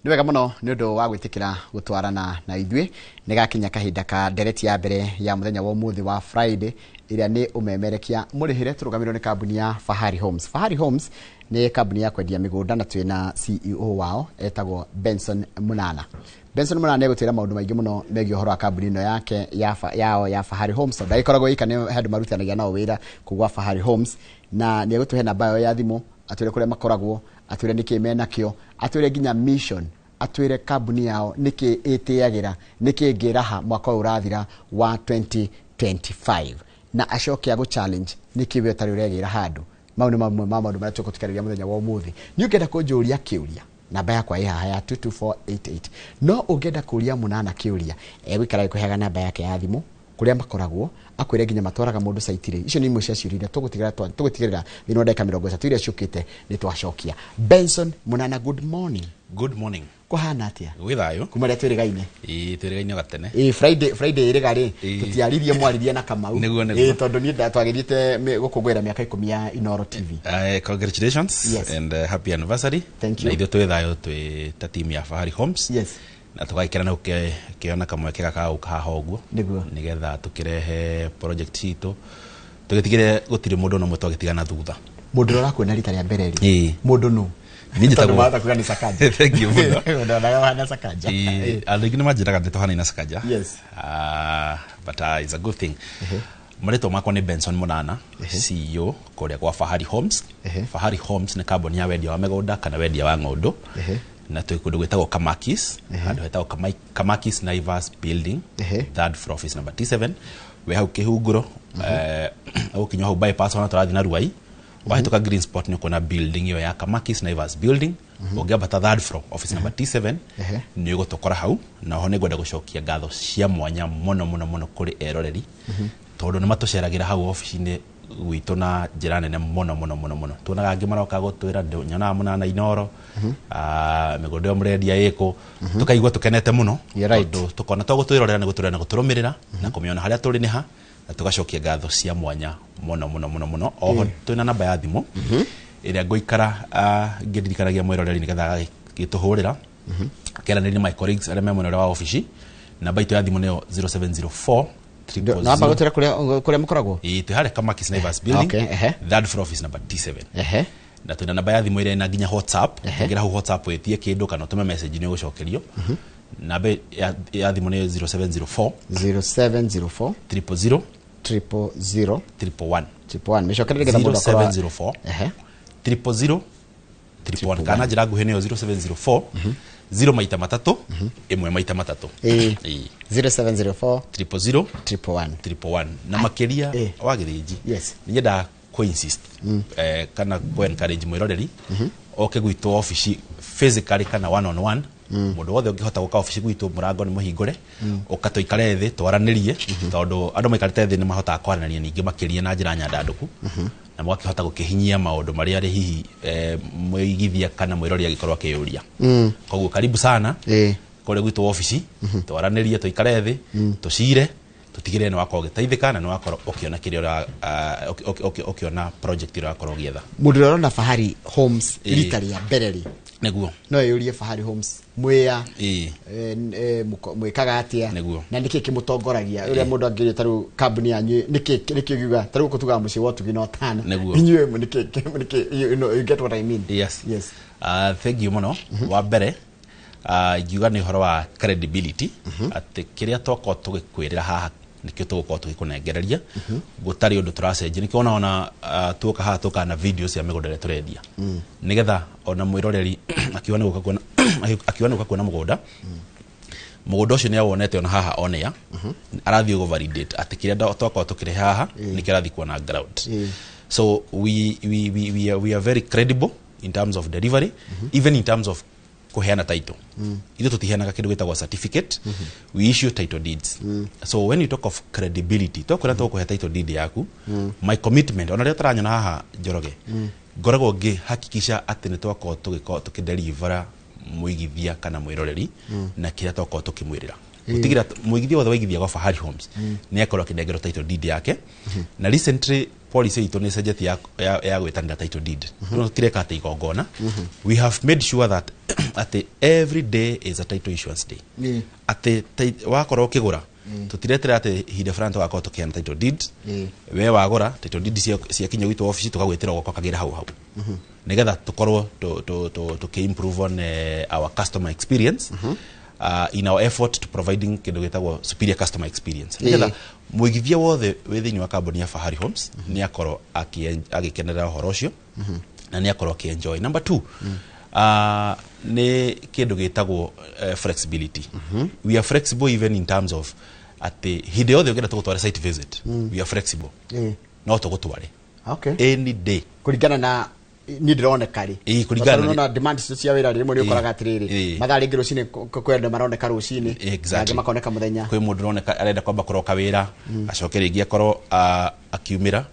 Nĩ wega mũno nĩ ũndũ wa gwĩtĩkĩra gũtwarana na ithuĩ. Nĩ gakinya kahinda ka ndereti ya mbere ya mũthenya wa ũmũthĩ wa Friday, ĩrĩa nĩ ũmemerekia mũrĩhĩre tũrũgamĩrĩirwo nĩ kambuni ya Fahari Homes. Fahari Homes nĩ kambuni ya kwendia mĩgũnda na twĩna CEO wao etagwo Benson Munana. Benson Munana nĩ egũtwĩra maũndũ maingĩ mũno megiĩ ũhoro wa kambuni ĩno yake ya yao ya Fahari Homes, tondũ ndagĩkoragwo ika, nĩ handũ marutithanagia nao wĩra kũu gwa Fahari Homes, na nĩ egũtũhe namba yao ya thimũ, atwĩre kũrĩa makoragwo, atwĩre nĩkĩ menakĩo, atwĩre nginya mission, atwĩre kambuni yao nĩkĩ ĩtĩagĩra, nĩkĩ ĩngĩraha mwaka ũyũ ũrathira wa 2025, na acoke agũ challenge nĩkĩ we ũtarĩ ũregĩra handũ. Mau nĩ mamwe ma maũndũ marĩa tũgũtukanĩria mũthenya wa ũmũthĩ. Nĩ ũngĩenda kũnjũria kĩũria, namba yakwa ĩ haha ya 22488. No ũngĩenda kũria Mũnana kĩũria, egũikara gĩkũheaga namba yake ya thimũ, kũrĩa makoragwo, akwĩre nginya matwaraga mũndũ site rĩ. Icio nĩ imwe cia ciũria iria tũgũtigĩrĩra thĩinĩ wa ndagĩka 30 iria ciũkĩte nĩ twacokia. Benson Mũnana, good morning. Good morning. Kũhana atĩa? Gwĩ thayũ. Kuma rĩa twĩrĩgaine. Ĩĩ, twĩrĩgaine gatene. Ĩ Friday ĩrĩga rĩ, tũtiaririe mwaririe na Kamau. Nĩguo. Ĩ tondũ niĩ twagĩthiĩte gũkũngũĩra mĩaka 10 ya Inoro TV. Congratulations and happy anniversary. Thank you. Na ithuĩ twĩ thayũ, twĩ ta team ya Fahari Homes. Na tũgagĩkena nĩ gũkĩona kamweke gaka ga gũka haha ũguo. Nĩgetha tũkĩrehe project citũ. Tũgĩtigĩre gũtirĩ mũndũ ona ũmwe twagĩtigana thutha. Mũndũ ũrĩa ũrakuona rita rĩa mbere rĩ, mũndũ nũ? Niĩ njĩtagwo- Tondũ wahota kuga nĩ Sakaja. Thank you mũno. Ndonaga ũhana Sakaja. Ĩĩ, andũ aingĩ nĩ manjĩraga nĩ tũhanaine na Sakaja. But it's a good thing. Marĩtwa makwa nĩ Benson Mũnana, CEO kũrĩa kwa Fahari Homes. Fahari Homes nĩ kambuni ya wendia wa mĩgũnda kana wendia wa ng'ũndũ, na twĩ kũndũ gwĩtagwo Kamakis, handũ hetagwo Kamakis Naivas Building, third floor, office number T7, wĩ hau Kĩhunguro. Ũgũkinya hau bypass, ona tũrathiĩ na Ruai, wahĩtũka Green Spot, nĩ ũkuona building ĩyo ya Kamakis Naivas Building. Ũngĩambata third floor, office number T7, nĩ ũgũtũkora hau. Na oho nĩ ngwenda gũcokia ngatho cia mwanya mũno mũno mũno kũrĩ eroreri, tondũ nĩ matũceragĩra hau obici-inĩ gwitũ na njĩra nene mũno mũno mũno mũno. Tuonaga angĩ maroka gũtwĩra, "Nyonaga Mũnana Inoro, mĩgũnda ĩyo mũrendia ĩkũ?" Tũkaigua tũkenete mũno. You're right. Tondũ tũkona to gũtwĩrorera, nĩ gũtwĩrorera na gũtũrũmĩrĩra na kũmĩona harĩa tũrĩ nĩ ha, na tũgacokia ngatho cia mwanya mũno mũno mũno mũno. Oho twĩna namba ya thimũ ĩrĩa ngũikara ngĩririkanagia mwĩroreri nĩgetha agĩtũhũrĩra keranĩria my colleagues arĩa me mwena ũrĩa wa obici. Namba itũ ya thimũ nĩyo 0704 000. Namba gũtwĩra kũrĩa mũkoragwo. Ĩĩ, twĩ harĩa Kamakis Naivas Building, third floor, office number T7. Na twĩna namba ya thimũ ĩrĩa ĩna nginya WhatsApp. Ũngĩra hau WhatsApp wĩtie kĩndũ kana ũtũme message, nĩ ũgũcokerio. Namba ya thimũ nĩ 0704 0704 000 000 111. 111. Mĩcokerere nĩgetha mũndũ akorwo 0704 000 111, kana njĩra nguhĩ nĩyo 0704 0 maita matatũ ĩmwe maita matatũ. Ĩĩ. 0704 000 111 111. Na makĩria wa gĩthĩnji, nĩ nyendaga kũ-insist kana kũ encourage mwĩroreri oke gwitũ obici physically kana one on one. Mũndũ wothe ũngĩhota gũka obici gwitũ, mũrango nĩ mũhingũre, ũka tũikare thĩ twaranĩrie, tondũ andũ maikarĩte thĩ nĩ mahotaga kwaranĩria ningĩ makĩria na njĩra nyandandũku, na mũgakĩhota gũkĩhinyia maũndũ marĩa arĩ hihi mũigithia kana mwĩrori angĩkorwo akĩyũria. Koguo karibu sana kũrĩa gwitũ obici, twaranĩrie, tũikare thĩ, tũcire, tũtigĩrĩre nĩ wakorwo ũgĩteithĩka na nĩ wakorwo ũkĩona kĩrĩa ũkĩona project ĩrĩa ũrakorwo ũgĩetha. Mũndũ ũrĩa ũrona Fahari Homes rita rĩa mbere rĩ, no eyũrie, Fahari Homes mwĩa mwĩkaga atĩa? Na nĩkĩ kĩmũtongoragia? Ũrĩa mũndũ angĩũria, tarĩu kambuni yanyu nĩkĩ ũngiuga, tarĩu gũkũ tugaga mũciĩ wa ũtugi na ũtana. Inyuĩ nĩkĩ, you get what I mean? Yes. Yes. Thank you mũno. Wa mbere, ingiuga nĩ ũhoro wa credibility, atĩ kĩrĩa twakorwo tũgĩkwĩrĩra haha nĩkĩo tũgũkorwo tũgĩkũnengereria, gũtarĩ ũndũ tũracenjia. Nĩkĩo ona tuoka haha tũkaga na video cia mĩgũnda ĩrĩa tũrendia, nĩgetha ona mwĩroreri akiuga nĩ gũka kuona mũgũnda, mũgũnda ũcio nĩ awonete ona haha onea arathiĩ gũ validate atĩ kĩrĩa twakorwo tũkĩrehe haha nĩkĩo arathiĩ kuona ground. So we are very credible in terms of delivery, even in terms of kuheana title. Ithuĩ tũtiheanaga kĩndũ gĩtagwo certificate, we issue title deeds. So when you talk of credibility, twakwĩra tũgũkũhe title deed yaku, my commitment, ona rĩrĩa tũranyona haha Njoroge, ngoragwo ngĩhakikisha atĩ nĩ twakorwo tũgĩkorwo tũkĩdelivera mũigithia kana mwĩroreri na kĩrĩa twakorwo tũkĩmwĩrĩra, gũtigĩra mũigithia wothe waigithia gwa Fahari Homes nĩ akorwo akĩnengerwo title deed yake. Na recently Policy itũ nĩ ĩcenjetie ya gwĩtanĩra title deed. No tũtireka atĩ igongona. We have made sure that atĩ every day is a title issuance day. Atĩ wakorwo ũkĩgũra, tũtireterera atĩ ihinda fulani tũgakorwo tũkĩheana title deed. We wagũra, title deed ciakinya gwitũ office, tũkagwĩtĩra ũgoka ũkagĩra hau hau, nĩgetha tũkorwo tũkĩ-improve on our customer experience in our effort to providing kĩndũ gĩtagwo superior customer experience, nĩgetha mũigithia wothe wĩ thĩinĩ wa kambuni ya Fahari Homes nĩ akorwo agĩkenerera ũhoro ũcio na nĩ akorwo akĩenjoy. Number two, nĩ kĩndũ gĩtagwo flexibility. We are flexible even in terms of atĩ hĩndĩ yothe ũngĩenda tũgũtware site visit, we are flexible. No tũgũtware any day. Kũringana na niĩ ndĩroneka rĩ? Ĩĩ, kũringana Tondũ nona demand icio cia wĩra, rĩmwe nĩ ũkoraga atĩrĩrĩ, mathaa rĩngĩ rũcinĩ, kwĩ andũ maroneka rũcinĩ, Exactly. angĩ makoneka mũthenya. Kwĩ mũndũ ũroneka arenda kwamba kũroka wĩra, acoke rĩngĩ akorwo akiumĩra,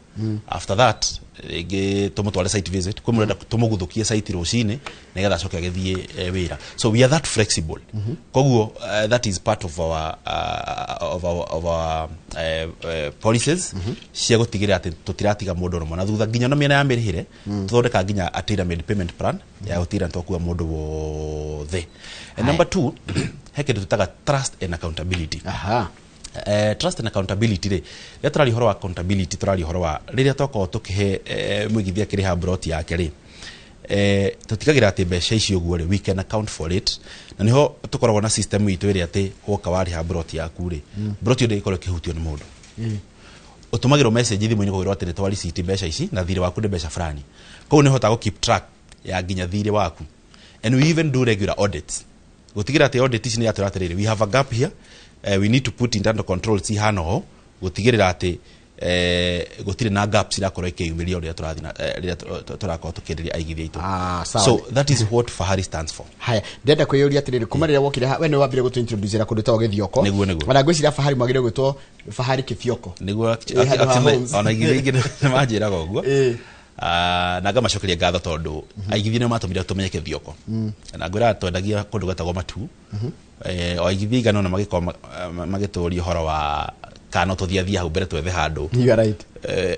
after that rĩngĩ tũmũtware site visit. Kwĩ mũndũ ũrenda tũmũguthũkie site rũcinĩ nĩgetha acoke agĩthiĩ wĩra. So we are that flexible. Koguo that is part of our policies cia gũtigĩrĩra atĩ tũtiratiga mũndũ ona na thutha, nginya na mĩena ya mĩrĩhĩre tũthondeka nginya a tailor made payment plan ya gũtigĩrĩra nĩtwakua mũndũ wothe. And number two, he kĩndũ tũtaga trust and accountability. Trust and accountability rĩ, rĩrĩa tũraria ũhoro wa accountability, tũraria ũhoro wa rĩrĩa twakorwo tũkĩhe mũigithia akĩrĩha broti yake rĩ, tũtigagĩrĩra atĩ mbeca icio ũguo rĩ, we can account for it, na nĩho tũkoragwo na system itũ ĩrĩa atĩ woka warĩha broti yaku rĩ, broti ĩyo ndĩgĩkorwo ĩkĩhutio nĩ mũndũ. Ũtũmagĩrwo message thimũ-inĩ kũgĩrwo atĩ nĩ twa receipt mbeca ici na thirĩ waku nĩ mbeca fulani. Koguo nĩ ũhotaga gũ keep track ya nginya thirĩ waku. And we even do regular audits gũtigĩrĩra atĩ audit ici nĩ yatwĩra atĩrĩrĩ, we have a gap here, we need to put internal controls ihana ũũ gũtigĩrĩra atĩ gũtirĩ na gaps irakorwo ikĩyumĩria ũrĩa tũrathiĩ na rĩrĩa tũrakorwo tũkĩenderia aigithia aitũ. Ah, sawa. So that is what Fahari stands for. Haya, ndĩrenda kwĩyũria atĩrĩrĩ, kuma rĩrĩa wokire we nĩ wambire gũtũ introduce kũndũ ta Gĩthioko. Nĩguo. Ona ngwĩciria Fahari mwagĩrĩire gwĩtwo Fahari Kĩbioko. Nĩguo. Ĩ, handũ ha Homes. Ona aigithia aingĩ nĩ manjĩraga ũguo. Ah, na ngamacokeria ngatho tondũ aigithia nĩo matũmire tũmenye Kĩthioko, na ngwĩraga twendagia kũndũ gwetagwo Matu. O aigithia igana ona magĩkorwo magĩtũria ũhoro wa kana no tũthiathia hau mbere twethe handũ You are right.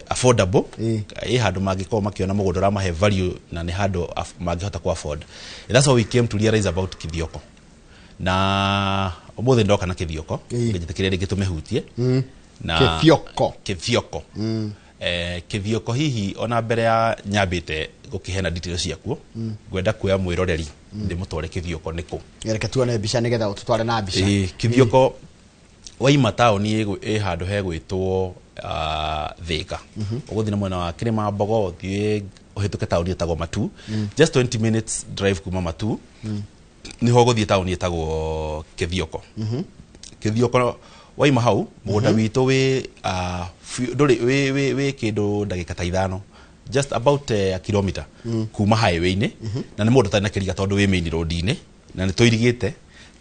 Affordable, ĩ handũ mangĩkorwo makĩona mũgũnda ũramahe value na nĩ handũ mangĩhota ku afford. And that's how we came to realize about Kithioko, na ũmũthĩ ndoka na Kithioko ngĩnjĩtĩkĩria rĩngĩ tũmĩhutie na Kĩthioko. Kithioko. Kithioko hihi ona mbere ya nyambĩte gũkĩheana details ciakuo, ngwenda kuoya mwĩroreri ndĩmũtware Kithioko nĩkũ. Reke tuone mbica nĩgetha ũtũtware na mbica. Ĩĩ, Kithioko waima taũni ĩ handũ hegwĩtwo Thĩka, ũgũthiĩ na mwena wa Kĩrĩma Mbogo, ũthiĩ ũhĩtũke taũni ĩtagwo Matu, just 20 minutes drive kuma Matu nĩho ũgũthiĩ taũni ĩtagwo Kĩthioko. Kĩthioko waima hau, mũgũnda witũ wĩ ndũrĩ wĩ kĩndũ ndagĩka ta 5, just about a kilometer kuma highway-inĩ, na nĩ mũndũ ũtarĩ na kĩriga tondũ wĩ main road-inĩ, na nĩ tũirigĩte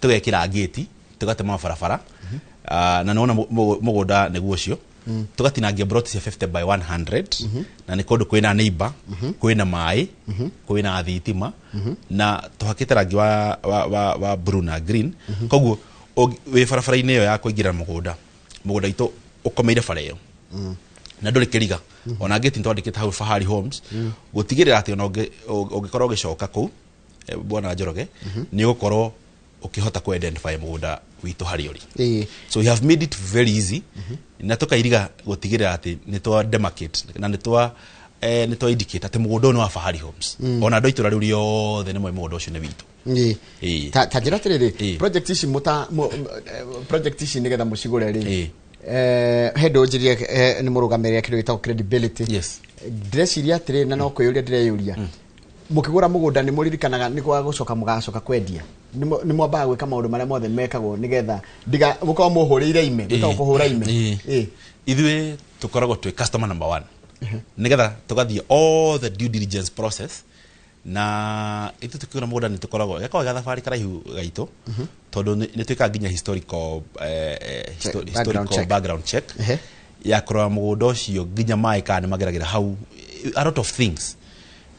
tũgekĩra ngĩti, tũgatema barabara. Na nĩwona mũgũnda nĩguo ũcio, tũgatinangia broti cia 50 by 100, na nĩ kũndũ kwĩna neighbor, kwĩna maĩ, kwĩna thitima, na tũhakĩte rangi wa blue na green. Koguo wĩ barabara-inĩ ĩyo ya kũingĩra mũgũnda, mũgũnda witũ ũkomeire bara ĩyo na ndũrĩ kĩriga. Ona ngĩti twandĩkĩte hau Fahari Homes gũtigĩrĩra atĩ ona ũngĩkorwo ũgĩcoka kũu, bwana Njoroge, nĩ ũgũkorwo ũkĩhota ku identify mũgũnda witũ harĩa ũrĩ. So we have made it very easy, na tũkairiga gũtigĩrĩra atĩ nĩ twa demarcate na nĩ twa indicate atĩ mũgũnda ũyũ nĩ wa Fahari Homes. Ona andũ a itũra rĩu rĩothe nĩ moĩ mũgũnda ũcio nĩ witũ. Ta njĩra atĩrĩrĩ, project ici mũta project ici nĩgetha mũcigũre rĩ, he ndũnjĩrie nĩ mũrũgamĩrĩre kĩndũ gĩtagwo credibility. Ndĩreciria atĩrĩrĩ, na no kwĩyũria ndĩreyũria, mũkĩgũra mũgũnda nĩ mũririkanaga nĩ gwa gũcoka mũgacoka kwendia? Nĩ mwambaga gwĩka maũndũ marĩa mothe mekagwo nĩgetha ndiga mũkorwo mũhũrĩire ime, gwĩtagwo kũhũra ime? Ithuĩ tũkoragwo twĩ customer number one, nĩgetha tũgathiĩ all the due diligence process, na ithuĩ tũkĩgũra mũgũnda nĩ tũkoragwo gakoragwo gathabarĩ karaihu gaitũ, tondũ nĩ twĩkaga nginya historical Background historical check. Background check ya kũrora mũgũnda ũcio, nginya maĩ kana nĩ mageragĩra hau, a lot of things,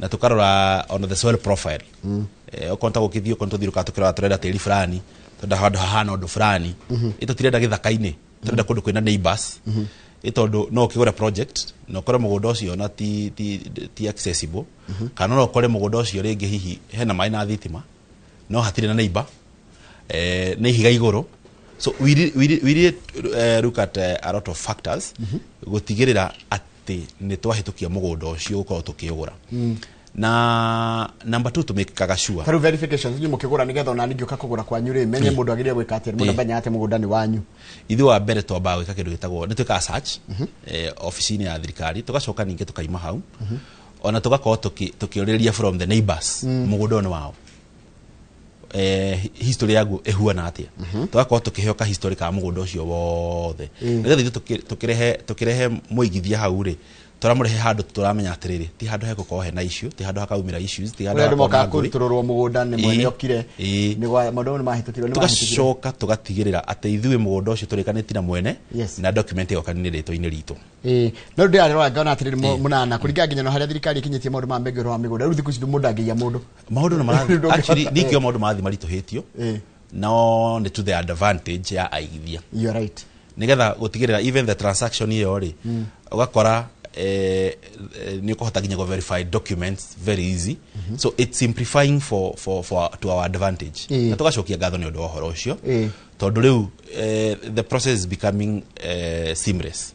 na tũkarora on the soil profile. Okorwo ta gũkĩthiĩ, okorwo tũthiũrũrũkaga tũkĩrora, tũrenda tĩri fulani, tũrenda handũ hahana ũndũ fulani, ĩ tũtirenda gĩthaka-inĩ, tũrenda kũndũ kwĩna neighbors. Ĩ tondũ no ũkĩgũre project na ũkore mũgũnda ũcio na ti accessible, kana no ũkore mũgũnda ũcio rĩngĩ hihi hena maĩ na thitima no hatirĩ na neighbor, nĩ ihiga igũrũ. So we really look at a lot of factors gũtigĩrĩra atĩ nĩ twahĩtũkia mũgũnda ũcio gũkorwo tũkĩũgũra. Na number two, tũmĩkaga sure Tarĩu verifications inyuĩ mũkĩgũra, nĩgetha ona ningĩũka kũgũra kwanyu rĩ, menye mũndũ agĩrĩire gwĩka atĩa, mũndũ amenyaga atĩ mũgũnda nĩ wanyu? Ithuĩ wa mbere twambaga gwĩka kĩndũ gĩtagwo nĩ twĩkaga search obici-inĩ ya thirikari, tũgacoka ningĩ tũkaima hau ona tũgakorwo tũkĩũrĩrĩria from the neighbors mũgũnda ũyũ nĩ wao, history yaguo ĩhuana atĩa. Tũgakorwo tũkĩheo ka history ka mũgũnda ũcio wothe, nĩgetha ithuĩ tũkĩrehe mũigithia hau rĩ, tũramũrehe handũ tũramenya atĩrĩrĩ, ti handũ hegũkorwo hena issue, ti handũ hakaumĩra issues, ti handũ Kũrĩa andũ hagakorwo mokaga na ngũĩ. Kũrutũrũrwo mũgũnda nĩ mwene okire. Maũndũ mau nĩ mahĩtũkirwo, nĩ mahĩtũkire. Tũgacoka tũgatigĩrĩra atĩ ithuĩ mũgũnda ũcio tũrĩkanĩtie na mwene na document ĩgoka nĩ rĩtwa-inĩ ritũ. Ĩĩ, no ndĩrarora ngona atĩrĩrĩ, mũnana kũringana nginya na harĩa thirikari ĩkinyĩtie maũndũ ma mbengi ũhoro wa mĩgũnda, rĩu thikũ ici mũndũ angĩiya mũndũ. Maũndũ nĩ marathiĩ Ndũngĩhota- actually ningĩ maũndũ marathiĩ maritũhĩtio, no nĩ to the advantage ya aigithia. You are right. Nigetha gũtigĩrĩra even the transaction ĩyo rĩ, ũgakora nĩ ũkũhota nginya verify documents very easy. So it's simplifying for to our advantage. Na tũgacokia ngatho nĩ ũndũ wa ũhoro ũcio, tondũ rĩu the process is becoming seamless,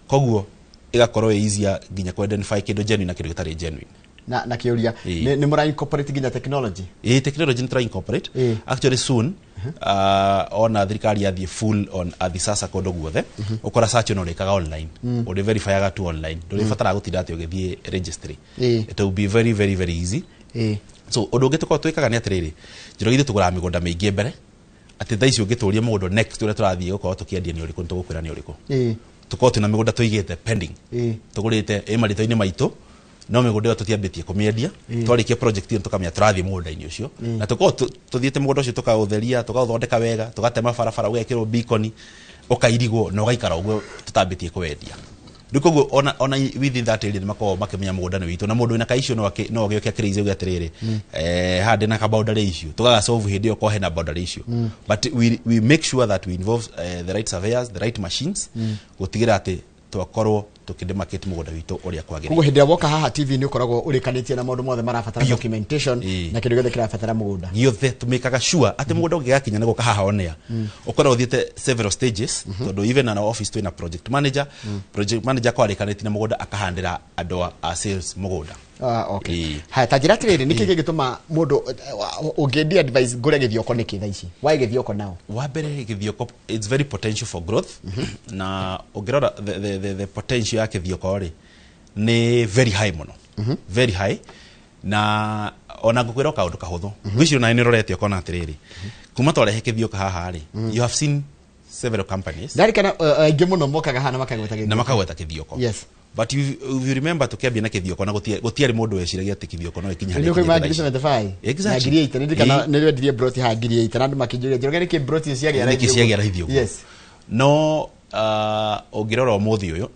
koguo ĩgakorwo ĩ easier nginya ku identify kĩndũ genuine na kĩndũ gĩtarĩ genuine. Na kĩũria, nĩ mũra incorporate nginya technology? Ĩ, technology nĩ tũra incorporate. Actually soon, ona thirikari yathiĩ full on athi sasa kũndũ guothe, ũkora search ĩno ũrĩkaga online, ũrĩ verifyaga tu online, ndũrĩbataraga gũtinda atĩ ũgĩthiĩ registry. It will be very very very easy. So ũndũ ũngĩ tũkoragwo twĩkaga nĩ atĩrĩrĩ, njĩra ithuĩ tũgũraga mĩgũnda mĩingĩ mbere, atĩ thaa ici ũngĩtũria mũgũnda next ũrĩa tũrathiĩ gũkorwo tũkĩendia nĩ ũrĩkũ, nĩ tũgũkwĩra nĩ ũrĩkũ. Tũkorwo twĩna mĩgũnda tũigĩte pending, tũgũrĩte ĩ marĩtwa-inĩ maitũ, no mĩgũnda ĩyo tũtiambĩtie kũmĩendia. Twarĩkia project ĩyo tũkamenya tũrathiĩ mũgũnda-inĩ ũcio, na tũkorwo tũthiĩte mũgũnda ũcio, tũkaũtheria, tũkaũthondeka wega, tũgatema barabara, ũgekĩrwo beacon, ũkairigwo na ũgaikara ũguo tũtambĩtie kũwendia. Rĩu koguo ona within that area nĩ makoragwo makĩmenya mũgũnda nĩ witũ, na mũndũ wĩna ka issue no agĩũke akĩraise uge atĩrĩrĩ, haha ndĩna ka boundary issue, tũgagasolve hĩndĩ ĩyo korwo hena boundary issue. But we make sure that we involve the right surveyors, the right machines, gũtigĩrĩra atĩ twakorwo tũkĩdemarcate mũgũnda witũ ũrĩa kwagĩrĩire. Koguo hĩndĩ ĩrĩa woka haha TV nĩ ũkoragwo ũrĩkanĩtie na maũndũ mothe marabatara Biũ. documentation na kĩndũ gĩothe kĩrabatara mũgũnda. Gĩothe tũmĩkaga sure atĩ mũgũnda ũngĩgakinya nĩ gũka haha onea ũkorwo ũthiĩte several stages, tondũ even na office twĩna project manager. Project manager kwarĩkanĩtie na mũgũnda akahandĩra andũ a sales mũgũnda. Ah, okay. Haya, ta njĩra atĩrĩrĩ, nĩkĩ gĩgĩtũma mũndũ ũngĩndi advice ngũre Gĩthioko nĩkĩ thaa ici? Why Gĩthioko now? Wa mbere, Gĩthioko it's very potential for growth, na ũngĩrora the potential ya Gĩthioko rĩ, nĩ very high mũno, very high. Na ona ngũkwĩra o kaũndũ kahũthũ, ngwĩciria nawe nĩ ũrorete ũkona atĩrĩrĩ, kuma twarehe Gĩthioko haha rĩ, you have seen several companies. Ndarikana aingĩ mũno mokaga haha na makagweta Na Gĩthioko. Makagweta Gĩthioko. But if you remember, tũkĩambia na Gĩthioko na gũtiarĩ mũndũ weciragia atĩ Gĩthioko no ĩkinye harĩa Nĩ ũkoima ĩkinyĩte ngiri thaa ici. 75 Exactly. na ngiri 8. Ndirikana nĩ rwendirie broti haha ngiri 8 na andũ makĩnjũria, Njoroge, nĩkĩ broti ciagĩa raithi Nĩkĩ ũguo? ciagĩa raithi ũguo? No ũngĩrora ũmũthĩ ũyũ,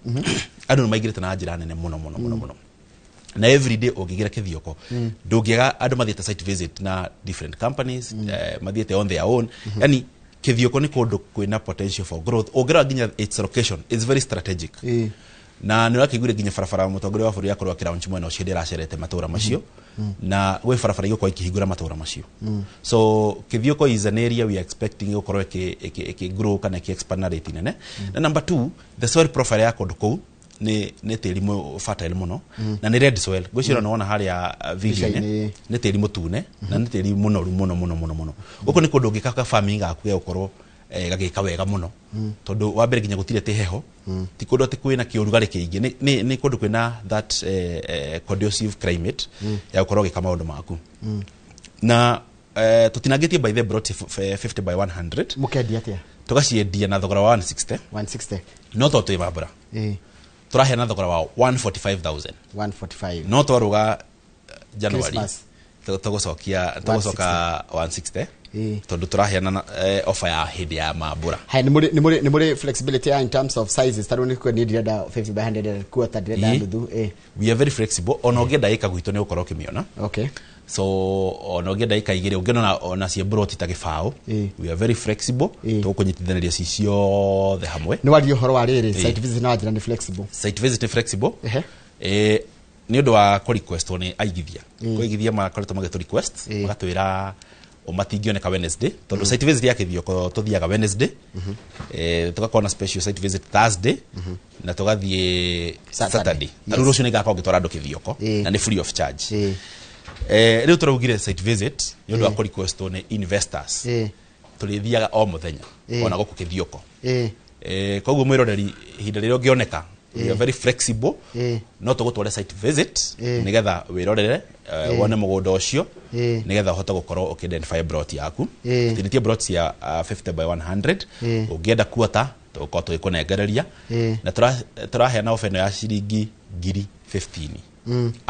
andũ nĩ maingĩrĩte na njĩra nene mũno mũno mũno mũno, na every day ũngĩgĩra Kĩthioko ndũngĩaga andũ mathiĩte site visit na different companies, mathiĩte on their own. Yani Kĩthioko nĩ kũndũ kwĩna potential for growth. Ũngĩrora nginya its location is very strategic, na nĩ ũrakĩiguire nginya barabara mũtongoria wa bũrũri akorwo akĩlaunch mwena ũcio hĩndĩ ĩracerete matũra macio, na gwĩ barabara igũkorwo ikĩhingũra matũra macio. So Kĩthioko is an area we are expecting gũkorwo ĩkĩ grow kana ĩkĩ expand na rate nene. Na number two, the soil profile ya kũndũ kũu nĩ tĩri fertile mũno, na nĩ red soil. Ngwĩciria nĩ wona harĩa video-inĩ. Mbica-inĩ. Nĩ tĩri mũtune na nĩ tĩri mũnoru mũno mũno mũno mũno. Gũkũ nĩ kũndũ ũngĩka farming gaku gĩgũkorwo gagĩka wega mũno, tondũ wa mbere nginya gũtirĩ atĩ heho, ti kũndũ atĩ kwĩna kĩũrugarĩ kĩingĩ, nĩ kũndũ kwĩna that conducive climate ya gũkorwo ũgĩka maũndũ maku. Na tũtinangĩtie by the broti 50 by 100. Mũkendia atĩa? Tũgaciendia na thogora wa 160. 160. No to twĩ mambura tũraheana thogora wa 145,000. 145. No twarũga January Christmas. Tũgũcoka 160, tondũ tũraheana offer ya hĩndĩ ya mambura. Haya, nĩ mũrĩ flexibility ya in terms of sizes? Tarĩu nĩ niĩ ndĩrenda 50 by 100, quarter ndĩrenda nuthu. We are very flexible. Ona ũngĩenda ĩka gwitũ nĩ ũgũkorwo ũkĩmĩona. So ona ũngĩenda ĩka 2, ũngĩona ona cie broti ta gĩbaũ, we are very flexible, tũkũnyitithanĩria ci ciothe hamwe. Nĩ waria ũhoro wa rĩrĩ site visit na njĩra nĩ flexible. Site visit nĩ flexible. Nĩ ũndũ wa kũ requestwo nĩ aigithia, kũigithia makoretwo magĩtũ request, magatwĩra o matingĩoneka Wednesday, tondũ site visit ya Kĩthioko tũthiaga Wednesday, tũgakorwo na special site visit Thursday, na tũgathiĩ Saturday. Ta rĩu rũciũ nĩngakorwo ngĩtwara andũ Kĩthioko, na nĩ free of charge. Rĩu tũraugire site visit nĩ ũndũ wa kũ requestwo nĩ investors, tũrĩthiaga o mũthenya ona gũkũ Kĩthioko. Koguo mwĩroreri, ihinda rĩrĩa ũngĩoneka, we are very flexible, no tũgũtware site visit nĩgetha wĩrorere, wone mũgũnda ũcio, nĩgetha ũhote gũkorwo ũkĩ-identify plot yaku. Tũtinĩtie plot cia 50 by 100. Ũngĩenda kuota, tũgũkorwo tũgĩkũnengereria, na tũraheana offer ĩno ya ciringi 15,000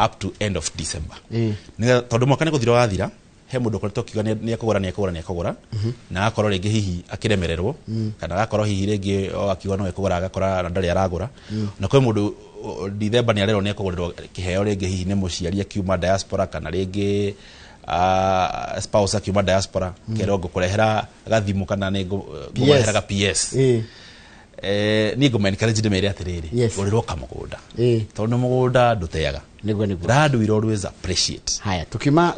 up to end of December. Nĩgetha, tondũ mwaka nĩ gũthira wathira, he mũndũ ũkoretwo akiuga nĩ ekũgũra, nĩ ekũgũra, nĩ ekũgũra, na agakorwo rĩngĩ hihi akĩremererwo, kana agakorwo hihi rĩngĩ o akiuga no ekũgũra, agakora na ndarĩ aragũra. Na kwĩ mũndũ Dithemba nĩ arerwo nĩ ekũgũrĩrwo kĩheo, rĩngĩ hihi nĩ mũciari akiuma diaspora, kana rĩngĩ spouse akiuma diaspora, kerwo ngũkũrehera gathimũ kana nĩ ngũmũrehera ga PS. Niĩ ngũma encourage ndĩmere atĩrĩrĩ, gũrĩrwo kamũgũnda, tondũ mũgũnda ndũteaga. Nĩguo. Land will always appreciate. Haya, tukiuma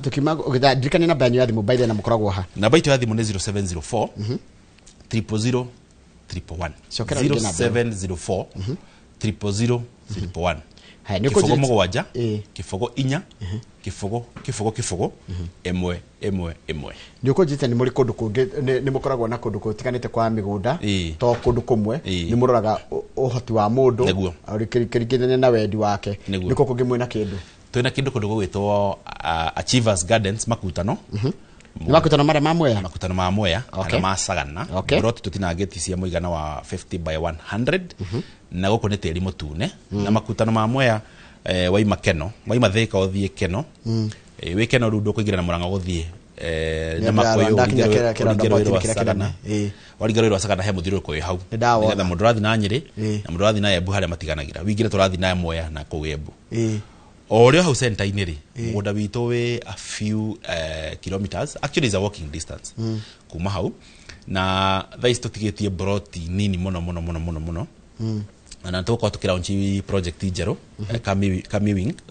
ndirikania namba yanyu ya thimũ by the na mũkoragwo ha? Namba itũ ya thimũ nĩ 0704 000 111. Cokera rĩngĩ namba ĩyo. 0704 000 111. Haya, nĩ 0 ũkũnjĩra- 7 0 4 0 0 0 1 1 1. Nĩ ũkũnjĩte nĩ mũrĩ kũndũ kũngĩ, nĩ mũkoragwo na kũndũ gũtiganĩte kwa mĩgũnda, to kũndũ kũmwe. Nĩ mũroraga ũhoti wa mũndũ kĩringithania na wendi wake. Nĩ kũ kũngĩ mwĩna kĩndũ? Twĩna kĩndũ kũndũ gũgwĩtwo Achievers Gardens, Makutano. Nĩ makutano marĩa ma Mwea? Makutano ma Mwea kana ma Sagana. Broti tũtinangĩti cia mũigana wa 50 by 100, na gũkũ nĩ tĩri mũtune. Na makutano ma Mwea, waima Keno, waima Thĩka ũthiĩ Keno, wĩ Keno rĩu ndũkũingĩra na Mũrang'a gũthiĩ Nĩ na Makũyũ, ndakinya ũringe rũĩ rwa kĩrĩa kĩnene. Sagana. Waringa rũĩ rwa Sagana he mũthiũrũrũko wĩ hau, Nĩ ndawona. nĩgetha mũndũ ũrathiĩ na Nyĩrĩ na mũndũ ũrathiĩ na Embu harĩa matiganagĩra, wingĩre tũrathiĩ na Mwea na kũu Embu. O ũrĩa hau center-inĩ rĩ, mũgũnda witũ wĩ a few kilometers, actually is a walking distance kuma hau. Na thaa ici tũtigĩtie broti nini mũno mũno mũno mũno mũno, na tũgũkorwo tũkĩlaunch project njerũ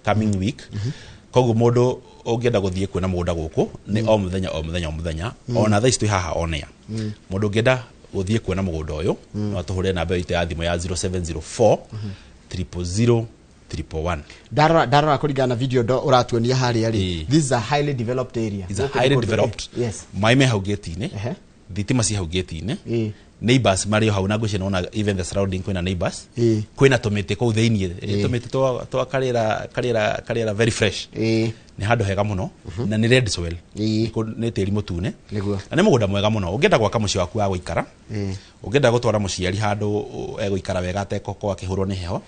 coming week. Koguo mũndũ ũngĩenda gũthiĩ kuona mũgũnda gũkũ nĩ o mũthenya, o mũthenya, o mũthenya, ona thaa ici twĩ haha onea. Mũndũ ũngĩenda gũthiĩ kuona mũgũnda ũyũ no atũhũrĩre namba itũ ya thimũ ya 0704 000 111. Ndarora kũringana na video ndo ũratuonia harĩa rĩ, this is a highly developed area. Is a Gũkũ nĩ highly kũndũ- developed. Maĩ me hau gate-inĩ, thitima ci hau gate-inĩ, neighbors marĩ o hau, na ngwĩciria nĩwona even the surrounding kwĩna neighbors. Kwĩna tũmĩtĩ kũu thĩiniĩ, tũmĩtĩ twa karĩera very fresh. Nĩ handũ hega mũno, na nĩ red soil. Nĩ tĩri mũtune. Na nĩ mũgũnda mwega mũno ũngĩenda gwaka mũciĩ waku wa gũikara, ũngĩenda gũtwara mũciari handũ egũikara wega ategũkorwo akĩhũrwo nĩ heho,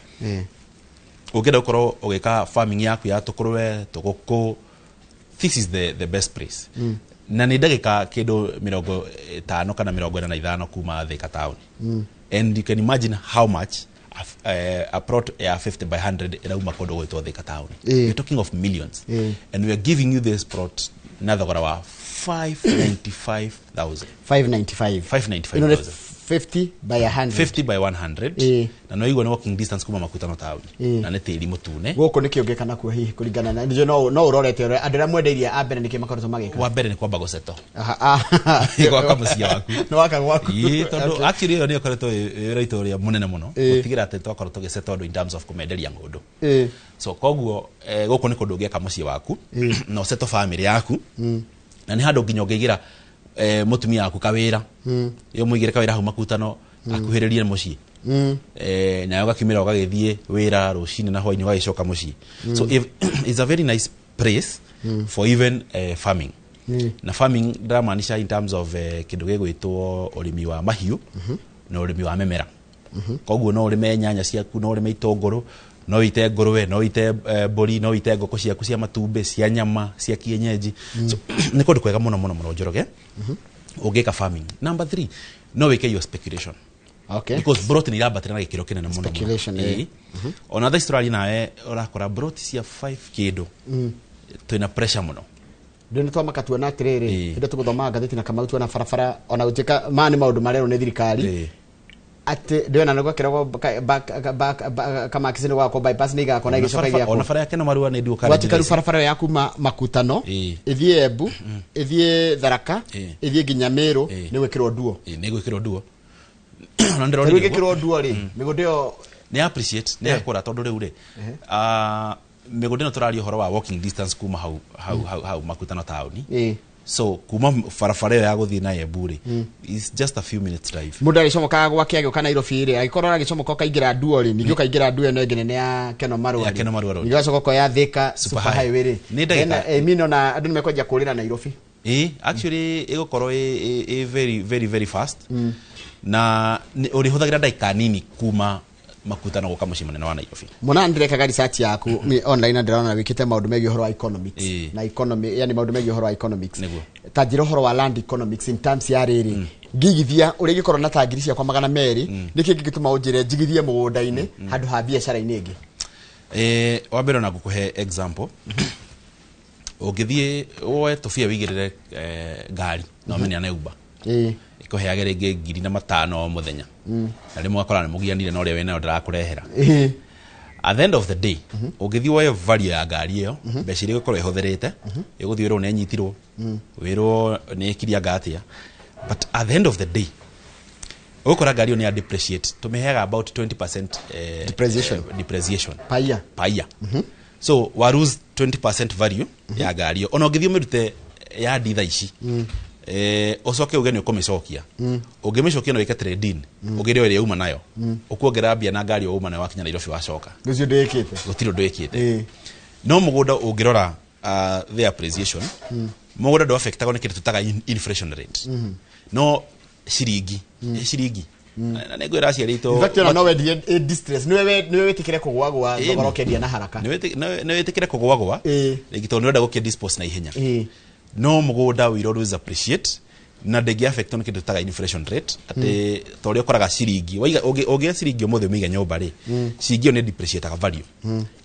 ũngĩenda gũkorwo ũgĩka farming yaku ya tũkũrwe, tũgũkũ, this is the best place. Na nĩ ndagĩka kĩndũ 55 kana 45 kuma Thika town. And you can imagine how much a plot ya 50 by 100 ĩrauma kũndũ gwĩtwo Thika town. We're talking of millions. And we are giving you this plot na thogora wa 595,000. 595? 595,000. Ĩno nĩ 50 by 100? 50 by 100. Na no igua nĩ walking distance kuma Makutano town, na nĩ tĩri mũtune. Gũkũ nĩkĩ ũngĩka nakuo hihi kũringana na nĩnjũĩ no ũrorete ũrĩa andũ arĩa mwendeirie a mbere nĩkĩ makoretwo magĩka? Wa mbere nĩ kwamba gũceto Aha, ah. Gwaka mũciĩ waku. Nĩ waka gwaku. Ĩĩ, tondũ actually ĩyo nĩyo ĩkoretwo ĩ wĩra witũ ũrĩa mũnene mũno, gũtigĩrĩra atĩ twakorwo tũgĩceto andũ in terms of kũmenderia ng'ũndũ. So koguo gũkũ nĩ kũndũ ũngĩaka mũciĩ waku na ũceto family yaku, na nĩ handũ nginya ũngĩigĩra mũtumia waku kawĩra, ĩyo mũigĩre kawĩra hau Makutano akuhĩrĩrie mũciĩ, nawe ũgakiumĩra ũgagĩthiĩ wĩra rũcinĩ na hwainĩ ũgagĩcoka mũciĩ. So if, it's a very nice place for even farming. Na farming ndĩramaanisha in terms of kĩndũ gĩgwĩtwo ũrĩmi wa mahiũ na ũrĩmi wa mĩmera. Koguo no ũrĩme nyanya ciaku, no ũrĩme itũngũrũ, no wĩite ngũrwe, no wĩite mbũri, no wĩite ngũkũ ciaku cia matumbĩ, cia nyama, cia kienyeji. So nĩ kũndũ kwega mũno mũno mũno, Njoroge, ũngĩka farming. Number three, no wĩke your speculation, because broti nĩ irambatĩra na gĩkĩro kĩnene mũno mũno. Speculation, eh. Ĩĩ. Ona thaa ici tũraria nawe ũrakora broti cia 5 kĩndũ, twĩna pressure mũno. Ndĩ twamaka tuona atĩrĩrĩ, Ĩĩ. hĩndĩ tũgũthoma ngathĩti na Kamau tuona barabara ona gũtuĩka maya nĩ maũndũ marerwo nĩ thirikari, Ĩĩ. atĩ ndĩona nĩ gwekĩragwo kamakisi nĩ gwakwo, bypass nĩ igakwo na igĩcoka Ona igĩakwo. bara ya Keno Marua nĩ nduo. Gwatuĩka rĩu barabara ĩyo ya kuma Makutano Ĩĩ. ĩthiĩ Embu, ĩthiĩ Tharaka, Ĩĩ. ĩthiĩ nginya Meru, Ĩĩ. nĩ gwĩkĩrwo nduo. Nĩ gwĩkĩrwo nduo ona Rĩu ndĩronire ũguo. ĩgĩkĩrwo nduo rĩ, mĩgũnda ĩyo Nĩ appreciate nĩ yakũra, tondũ rĩu rĩ, mĩgũnda ĩno tũraria ũhoro wa walking distance kuma hau hau hau, hau Makutano taũni. Ĩĩ. So kuma barabara ĩyo ya gũthiĩ na Embu rĩ, is just a few minutes drive. Mũndũ agĩcomokaga gwake agĩũka Nairobi rĩ, agĩkorwo agĩcomoka ũkaingĩra nduo rĩ, ningĩ ũkaingĩra nduo ĩno ĩngĩ nene ya Keno Marua Ya rĩ. Keno Marua Road. Ningĩ ũgacoka ũkoya Thika Super Super Highway rĩ. Nĩ ndagĩka- Then, mi nona andũ nĩ mekwenja kũrĩra Nairobi. Ĩ, actually ĩgũkorwo ĩ very very very fast, na ũrĩhũthagĩra ndagĩka nini kuma Makutano gũka mũciĩ mũnene wa Nairobi. Mona ndĩrekaga research yaku mi online na ndĩrona wĩkĩte maũndũ megiĩ ũhoro wa economics, Ĩĩ. na economy, yani maũndũ megiĩ ũhoro wa economics. Nĩguo. Ta njĩra ũhoro wa land economics in terms ya rĩrĩ, ngigithia ũrĩa ingĩkorwo na ta ngiri ciakwa 200, nĩkĩ kĩngĩtũma ũnjĩre njigithie mũgũnda-inĩ handũ ha biacara-inĩ ĩngĩ? Wa mbere ona ngũkũhe example, ũngĩthiĩ woe tũbia wĩigĩrĩre ngari na ũmĩneane Uber, ĩkũheage rĩngĩ 5,000 o mũthenya, na rĩmwe ũgakora nĩ mũgianire na ũrĩa wĩnayo ndĩrakũrehera. At the end of the day, ũngĩthiĩ woe value ya ngari ĩyo, mbeca iria ĩgũkorwo ĩhũthĩrĩte, ĩgũthiĩ wĩrwo nĩ ĩnyitirwo, wĩrwo nĩ ĩkirie anga atĩa, but at the end of the day ũgũkora ngari ĩyo nĩ ya depreciate. Tũmĩheaga about 20% Depreciation. Depreciation paia. Paia. So wa lose 20% value ya ngari ĩyo. Ona ũngĩthiĩ ũmĩrute yandi thaa ici, ũcoke uge nĩ ũkũmĩcokia, ũngĩmĩcokia no wĩke trade in, ũgĩre ĩrĩa uma nayo, ũkuongerera mbia na ngari ĩyo uma nayo wakinya Nairobi wacoka. Ũcio ndĩkĩte. Gũtirĩ ũndũ wĩkĩte. Ĩĩ. No mũgũnda ũngĩrora, the appreciation, mũgũnda ndũ affectagwo nĩ kĩndũ tũtaga inflation rate, no ciringi ciringi na nĩ ngwĩra aciari aitũ In fact, ona no wendie ĩ distress, nĩwe wĩtĩkĩre kũgwagwa Ĩĩ. thogora ũkendia na haraka. Nĩ wĩtĩkĩre kũgwagwa Ĩĩ. rĩngĩ tondũ nĩ ũrenda gũkĩ dispose na ihenya. Ĩĩ. No mũgũnda will always appreciate na ndĩngĩ affect nĩ kĩndũ tũtaga inflation rate, atĩ ta ũrĩa ũkoraga ciringi waiga ũngĩoya ciringi ũmũthĩ ũmĩige nyũmba rĩ, ciringi ĩyo nĩ depreciataga value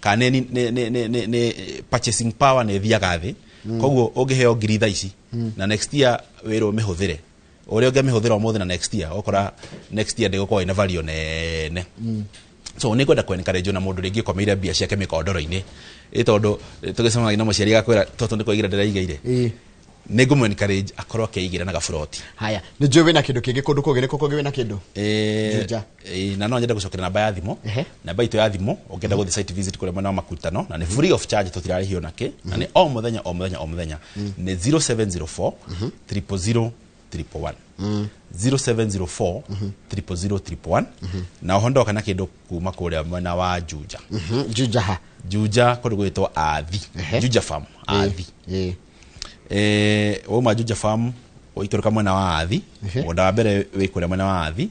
kana nĩ purchasing power nĩ ĩthiaga thĩ. Koguo ũngĩheo ngiri thaa ici na next year wĩrwo ũmĩhũthĩre ũrĩa ũngĩmĩhũthĩra ũmũthĩ na next year, ũkora next year ndĩgũkorwo ĩna value nene. So nĩ ngwenda kwencourage na mũndũ rĩngĩ ũkomeire mbia ciake mĩkondoro-inĩ, ĩ tondũ tũgĩcemanagia na mũciari agakwĩra tondũ nĩ kwaigĩra ndĩraigĩire, Ĩĩ. nĩ ngũmũ encourage akorwo akĩigĩra na gaburoti. Haya, nĩ njũĩ wĩna kĩndũ kĩngĩ kũndũ kũngĩ, nĩ kũ kũngĩ wĩna kĩndũ? Juja. Na no nyende gũcokera namba ya thimũ. Namba itũ ya thimũ ũngĩenda gũthiĩ site visit kũrĩa mwena wa Makutano, na nĩ free of charge, tũtirarĩhio nakĩ, na nĩ o mũthenya o mũthenya o mũthenya, nĩ 0704 000 111, 0704 000 111. Na oho ndoka na kĩndũ kuma kũrĩa mwena wa Juja. Juja ha? Juja kũndũ gwĩtwo Athi. Juja Farm, Athi. Wauma Juja Farm ũikũrũka mwena wa Athi. Mũgũnda wa mbere wĩ kũrĩa mwena wa Athi.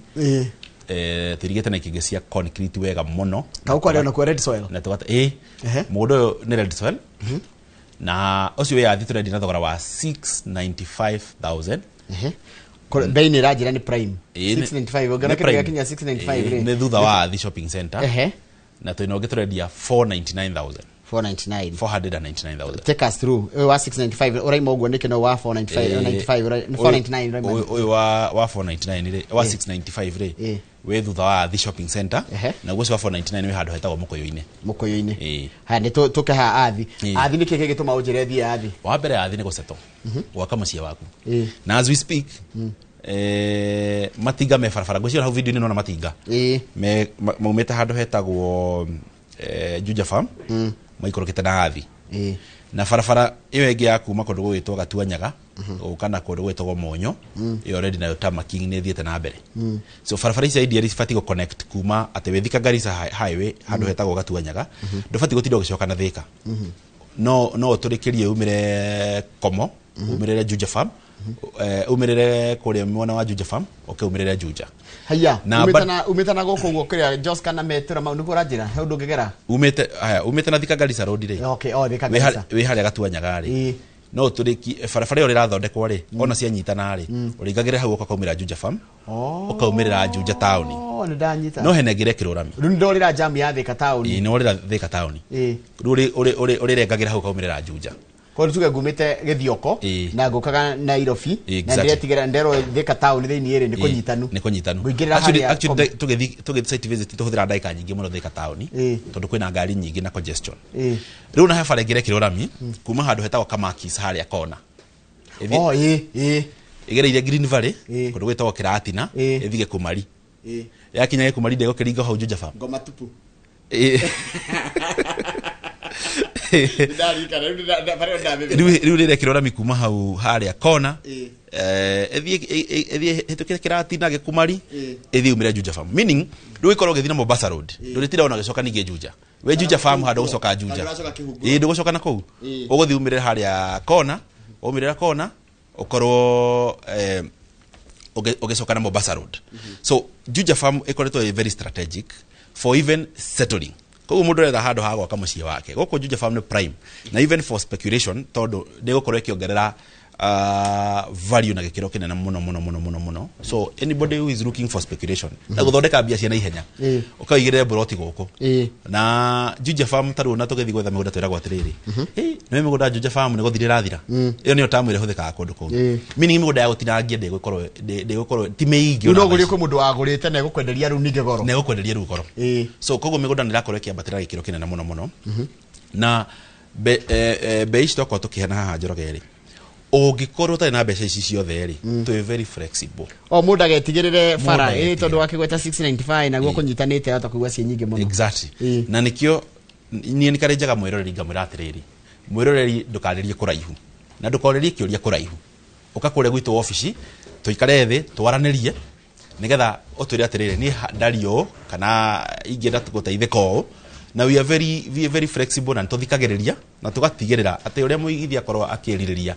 Tũirigĩte na ikĩngĩ cia concrete wega mũno. Kau kwarĩ ona kuo red soil. Na tũgata ĩ mũgũnda ũyũ nĩ red soil, na ũcio wĩ Athi tũrendia na thogora wa 695,000. Bei nĩ ĩranjĩra nĩ prime. Ĩĩ, 695, ũngĩona nĩ kĩndũ prime. gĩakinya 695 Ĩĩ, rĩ. Nĩ thutha wa Athi shopping center. Na twĩna ũngĩ tũrendia 499,000. 499. 499,000. Take us through ũyũ wa 695 ũraima ũguo nĩkĩ, no wa 495, 95 499 ũraima? Ũyũ wa 499 rĩ, wa 695 rĩ, wĩ thutha wa Athi shopping center. Naguo ũcio wa 499 wĩ handũ hetagwo Mũkũyũ-inĩ. Mũkũyũ-inĩ. Ĩĩ. Haya, nĩ tũke ha Athi. Ĩĩ. Athi nĩkĩ gĩgĩtũma ũnjĩre thiĩ Athi? Wa mbere Athi nĩ gũsetwo gwaka mũciĩ waku. Na as we speak, matinga me barabara, ngwĩciria hau video-inĩ nona matinga me maumĩte handũ hetagwo Juja Farm, maikũrũkĩte na Athi. Na barabara ĩyo ĩngĩ ya kuma kũndũ gũgwĩtwo Gatuanyaga gũka na kũndũ gwĩtagwo Monyo, ĩyo already nayo tarmacking nĩ ĩthiĩte na mbere. So barabara ici ideally cibatiĩ gũ connect kuma atĩ wĩ Thika Garissa highway handũ hetagwo Gatuanyaga, ndũbatiĩ gũtinda ũgĩcoka na Thika, no ũtũrĩkĩrie umĩre Komo, umĩrĩre Juja Farm, umĩrĩre kũrĩa mwena wa Juja Farm, ũke umĩrĩre Juja. Haya. Na umĩte na umĩte na gũkũ ũguo kũrĩa Joska na Metũra mau nĩguo ũranjĩra he ũndũ ũngĩgera? Umĩte haya, umĩte na Thika Garissa road rĩ, Okay, oh, Thika wĩ Garissa. wĩ harĩa Gatuanyaga rĩ, no ũtũrĩki barabara ĩyo rĩrathondekwo rĩ, ona cianyitana rĩ, ũringagĩre hau ũkaumĩra Juja Farm, ũkaumĩrĩra Juja taũni. Oh, nĩ ndanyita. No hena ĩngĩ kĩrũrami. Rĩu nĩ ndorĩra jam ya Thika taũni. Ĩĩ, nĩ worĩra Thika taũni. Ĩĩ. Rĩu ũrĩrengagĩra hau ũkaumĩrĩra Juja. Kwa tuge ngumĩte Gĩthioko na ngũkaga Nairobi na ndĩretigĩra nderwo Thika town thĩinĩ rĩ nĩ kũnyitanu. Nĩ kũnyitanu. Ngũingĩrĩra harĩa. Actually tũgĩthiĩ site visit tũhũthĩra ndagĩka nyingĩ mũno Thika town tondũ kwĩna ngari nyingĩ na congestion. Rĩu na he bara ĩngĩ ĩrekĩrwo rami kuma handũ hetagwo Kamakis harĩa kona. Oh, ĩ. Ĩgereire Green Valley kũndũ gwĩtagwo Kĩratina ĩthiĩ Gĩkumari. Yakinya Gĩkumari ndĩgũkĩringa hau Juja Farm. Ngoma tupu. Rĩu rĩrekĩrwo rami kuma hau harĩa kona ĩthiĩ hĩtũkĩre Kĩratina Gĩkumari ĩthiĩ umĩre Juja Farm, meaning rĩu ĩkorwo ũgĩthiĩ na Mombasa Road ndũrĩtinda ona ũgĩcoka ningĩ Juja, wĩ Juja Farm handũ gũcoka Juja, ĩĩ ndũgũcoka na kũu, ũgũthiĩ umĩrĩre harĩa kona, waumĩrĩra kona ũkorwo ũgĩcoka na Mombasa Road. So Juja Farm ĩkoretwo ĩ very strategic for even settling. Koguo mũndũ aretha handũ ha gwaka mũciĩ wake gũkũ Juja Farm nĩ prime, na even for speculation tondũ ndĩgũkorwo ĩkĩongerera value na gĩkĩro kĩnene mũno mũno mũno mũno mũno. So anybody who is looking for speculation na gũthondeka mbia cia naihenya ũkaigĩrĩre mburoti gũkũ na Juja Farm. Ta rĩu na tũgĩthiĩ gwetha mĩgũnda twĩragwo atĩrĩrĩ, nĩ mĩgũnda Juja Farm nĩ gũthira ĩrathira. Ĩyo nĩyo tamu ĩrĩa ĩhũthĩkaga kũndũ kũu, meaning mĩgũnda ya gũtinangia ndĩgũkorwo ti mĩingĩ. No gũrĩ kwĩ mũndũ wagũrĩte na egũkwenderia rĩu ningĩ goro. Na egũkwenderia rĩu goro. So koguo mĩgũnda nĩ ĩrakorwo ĩkĩambatĩra gĩkĩro kĩnene mũno mũno. Na bei ici twakorwo tũkĩheana haha Njoroge rĩ, ũngĩkorwo ũtarĩ na mbeca ici ciothe rĩ, twĩ very flexible. O mũndũ agetigĩrĩre bara ĩ tondũ wakĩgweta 695 naguo kũnyitanĩte hota kũigua ciĩ nyingĩ mũno. Exactly. Na nĩkĩo niĩ nĩkarĩ njaga mwĩroreri ngamwĩra atĩrĩrĩ, mwĩroreri ndũkarĩrie kũraihu na ndũkorĩrie kĩũria kũraihu, ũka kũrĩa gwitũ obici tũikare thĩ twaranĩrie nĩgetha ũtwĩre atĩrĩrĩ, niĩ ndari ũũ kana ingĩenda gũteithĩka ũũ. Na we are very flexible na nĩtũthikagĩrĩria na tũgatigĩrĩra atĩ ũrĩa mũigithia akorwo akĩrirĩria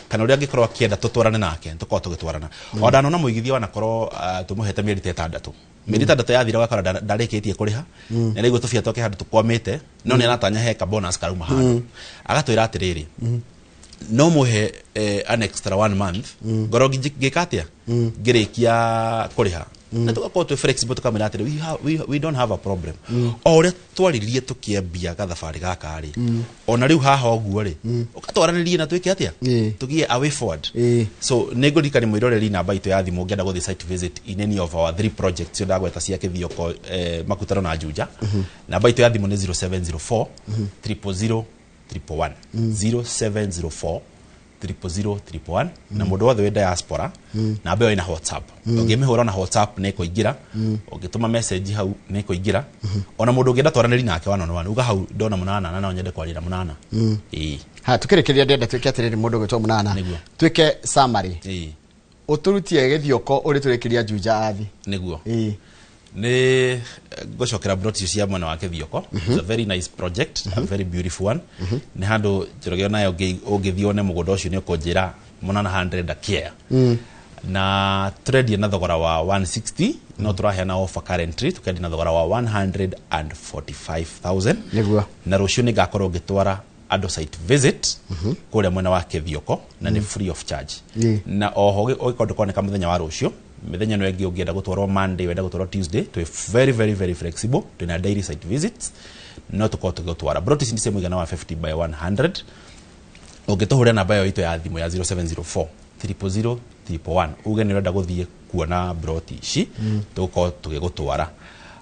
kana ũrĩa angĩkorwo akĩenda tũtwarane nake tũkorwo tũgĩtwarana. O ndanona mũigithia wanakorwo tũmũhete mĩeri ta ĩtandatũ, mĩeri ĩtandatũ yathira ũgakora ndarĩkĩtie kũrĩha, nĩ araigua tũbia twake handũ tũkwamĩte, no nĩ aratanya he ka bonus karauma handũ, agatwĩra atĩrĩrĩ, no mũhe an extra 1 month ngorwo ngĩka atĩa ngĩrĩkia kũrĩha. Na tũgakorwo twĩ flexible tũkamwĩra atĩrĩ, we don't have a problem. O ũrĩa twaririe tũkĩambia gathabarĩ gaka rĩ, ona rĩu haha ũguo rĩ, ũgatwaranĩrie na twĩke atĩa tũgĩe a way forward. So nĩ ngũririkania mwĩroreri namba itũ ya thimũ ũngĩenda gũthiĩ site visit in any of our 3 projects cio ndagweta cia Kĩthioko, Makutano na Juja. Namba itũ ya thimũ nĩ 0704 000 111, 0704 000 111. Na mũndũ wothe wĩ diaspora namba ĩyo ĩna WhatsApp, ũngĩmĩhũra na WhatsApp nĩ ĩkũingĩra, ũngĩtũma message hau nĩ ĩkũingĩra. Ona mũndũ ũngĩenda twaranĩri nake one on one, uga hau ndona Mũnana na no nyende kwaria na Mũnana. Ha tukĩrĩkĩrĩria ndĩrenda twĩke atĩrĩrĩ, mũndũ ũgwĩtwo Mũnana, twĩke summary, ũtũrutie Gĩthioko ũrĩ tũrĩkĩria Juja athi. Nĩguo nĩ ngũcokera broti cia mwena wa Kĩthioko. It's a very nice project, a very beautiful one. Nĩ handũ Njoroge onayo ũngĩthiĩ wone mũgũnda ũcio nĩ ũkũnjĩra Mũnana 100 care. Na tũrendia na thogora wa 160, no tũraheana offer currently tũkendia na thogora wa 145,000. Nĩguo. Na rũciũ nĩ ngakorwo ngĩtwara andũ site visit kũrĩa mwena wa Kĩthioko na nĩ free of charge. Na oho ũgĩkorwo ndũkoneka mũthenya wa rũciũ, mĩthenya ĩno ĩngĩ ũngĩenda gũtwarwo Monday, wenda gũtwarwo Tuesday, twĩ very very very flexible, twĩna daily site visits, no tũkorwo tũgĩgũtwara. Broti ici nĩ cia mũigana wa 50 by 100. Ũngĩtũhũrĩra namba ĩyo itũ ya thimũ ya 0704 000 111 uge nĩ ũrenda gũthiĩ kuona broti ici, tũgũkorwo tũgĩgũtwara.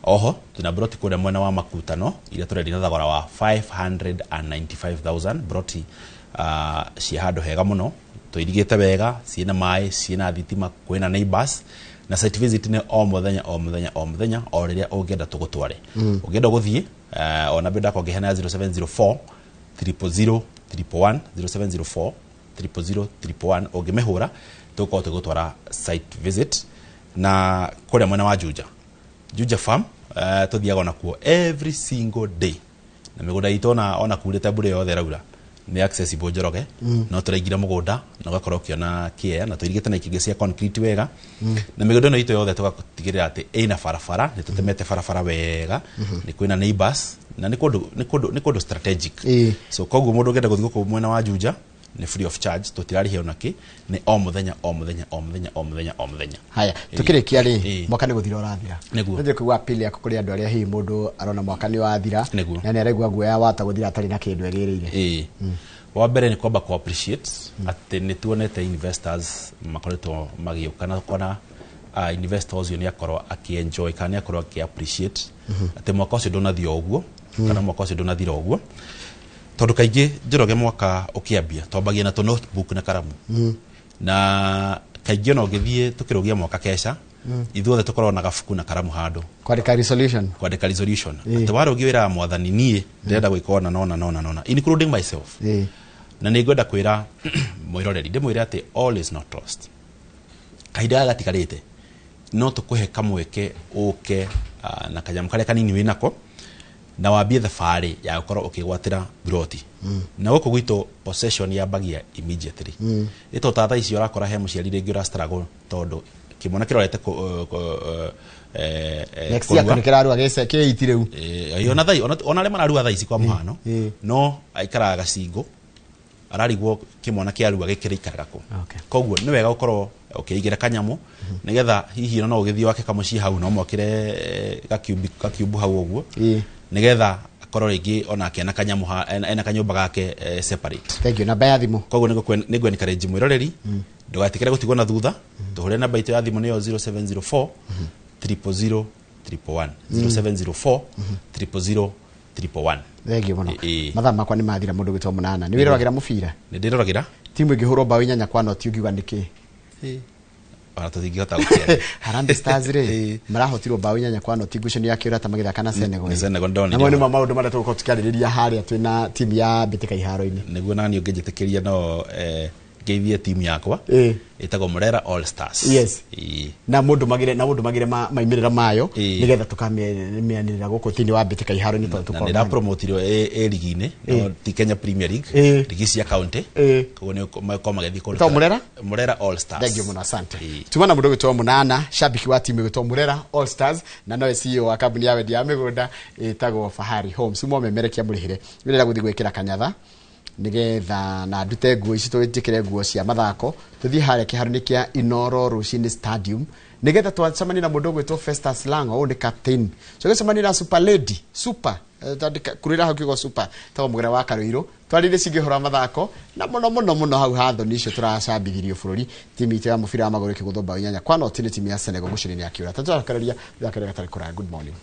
Oho twĩna broti kũrĩa mwena wa Makutano iria tũrendia na thogora wa 595,000, broti cia handũ hega mũno, tũirigĩte wega, ciĩna maĩ, ciĩna thitima, kwĩna neighbors, na site visit nĩ o mũthenya o mũthenya o mũthenya o rĩrĩa ũngĩenda tũgũtware. Ũngĩenda gũthiĩ ona mbere ndakwa ngĩheana 0704 000 111, 0704 000 111, ũngĩmĩhũra tũgũkorwo tũgĩgũtwara site visit. Na kũrĩa mwena wa Juja, Juja Farm, tũthiaga onakuo every single day, na mĩgũnda itũ ona kurĩte mbura yothe ĩraura nĩ accessible Njoroge, no tũraingĩra mũgũnda na ũgakorwo ũkĩona kĩea, na tũirigĩte na ikĩngĩ cia concrete wega. Na mĩgũnda ĩno itũ yothe tũgatigĩrĩra atĩ ĩna barabara, nĩ tũtemete barabara wega, nĩ kwĩna neighbors, na nĩ kũndũ strategic. So koguo mũndũ ũngĩenda gũthiĩ gũkũ mwena wa Juja nĩ free of charge, tũtirarĩhia ona kĩ, nĩ o mũthenya o mũthenya o mũthenya o mũthenya o mũthenya. Haya, tukĩrĩkia rĩ, mwaka nĩ gũthira ũrathira. Nĩguo. Nĩ kũigua appeal yaku kũrĩ andũ arĩa hihi mũndũ arona mwaka nĩ wathira na nĩ araigua guoya wata gũthira atarĩ na kĩndũ egĩrĩire. Wa mbere nĩ kwamba ku appreciate atĩ nĩ tuonete investors makoretwo magĩũka na kona investor ũcio nĩ akorwo akĩ-enjoy kana nĩ akorwo akĩ appreciate atĩ mwaka ũcio ndũnathiĩ o ũguo kana mwaka ũcio ndũnathira ũguo, tondũ kaingĩ Njoroge mwaka ũkĩambia twambagia na tũ notebook na karamu, na kaingĩ ona ũngĩthiĩ tũkĩrũgia mwaka keca ithuothe tũkoragwo na gabuku na karamu handũ kwandĩka resolution. Kwandĩka resolution atĩ warũgia wĩra wa mwathani, niĩ ndĩrenda gwĩka ona nona nona nona, including myself. Na nĩ ngwenda kwĩra mwĩroreri, ndĩmwĩre atĩ all is not lost. Kahinda gaka gatigarĩte no tũkũhe kamweke ũke na kanyamũ karĩa kanini wĩnako na wambie thabarĩ ya gũkorwo ũkĩgwatĩra buroti. Na gũkũ gwitũ possession yambagia immediately. Ĩto ta thaa ici ũrakora he mũciari rĩngĩ ũra struggle tondũ kĩmwana kĩrorete Next year kũrua. kũrĩ kĩrarua gĩce kĩiti rĩu. Ona thai ona arĩa mararua thaa ici kwa mũhano, no aikaraga gacingo ararigwo kĩmwana kĩarua gĩkĩrĩikaraga kũ. Koguo nĩ wega gũkorwo ũkĩigĩra kanyamũ nĩgetha hihi ona no ũgĩthiĩ wake kamũciĩ hau no mwakĩre gakiumbu hau ũguo, nĩgetha akorwo rĩngĩ onake ena kanyamũ ena kanyũmba gake separate. Thank you. Namba ya thimũ? Koguo nĩ encourage mwĩroreri ndũgatikĩre gũtigwo na thutha. Tũhũre namba itũ ya thimũ nĩyo 0704 000 111, 0704 000 111. Thank you mũno. Ĩ. Mathaa makwa nĩ mathira. Mũndũ gwĩtwo Mũnana, nĩ wĩroragĩra mũbira? Nĩ ndĩroragĩra. Timu ĩngĩhũrwo mbaũ 8-0 ũngiuga nĩkĩ? Ona tũtingĩhota gũkĩaria. Harambee Stars rĩ marahotirwo mbaũ 8-0 ngucanio ya kĩũrata magĩthaka na Senegal. Nĩ Senegal ndonire. Namo nĩmo maũndũ marĩa tũgũkorwo tũkĩarĩrĩria harĩa twĩna timu ya mbĩtĩka iharo-inĩ. Nĩguo nani ũngĩnjĩtĩkĩria no ngeithie timu yakwa ĩtagwo Murera All Stars. Na mũndũ magire na mũndũ magire maimĩrĩra mayo nĩgetha tũkamĩanĩrĩra gũkũ thĩinĩ wa mbĩtĩka iharo-inĩ tondũ Na tũkorwo nĩ ĩrapromotirwo ĩ ligi-inĩ, no ti Kenya Premier League, ligi cia county. Koguo nĩ makorwo magĩthiĩ kũndũ Ĩtagwo Murera? Murera All Stars. Thank you mũno, asante. Tuma na mũndũ gwĩtwo Mũnana, shabiki wa timu ĩgwĩtwo Murera All Stars, na nowe CEO wa kambuni ya wendia wa mĩgũnda ĩtagwo Fahari Homes. Uma memerekia mũrĩhĩre wĩrenda gũthiĩ gwĩkĩra kanyatha nigetha na ndute nguo ici, tũnjĩkĩre nguo cia mathako, tũthiĩ harĩa kĩharo-inĩ kĩa Inoro rũcinĩ stadium nigetha twacemanie na mũndũ ũgwĩtwo Festus Lango. Ũyũ nĩ captain. So gĩcemanie na super lady super tandĩka kurĩra hau kiugo super tagwo Mũgere wa Karũirũ, twarĩrie cingĩ ũhoro wa mathako na mũno mũno mũno hau hathoni icio tũracambithirio bũrũri, timu itũ ya mũbira wa magũrũ ĩkĩgũthwo mbaũ 8-0 nĩ timu ya Senegal ngucanio-inĩ ya kĩũrata. Tũrakarĩria tũrakarĩria gatarĩ kũraya. Good morning.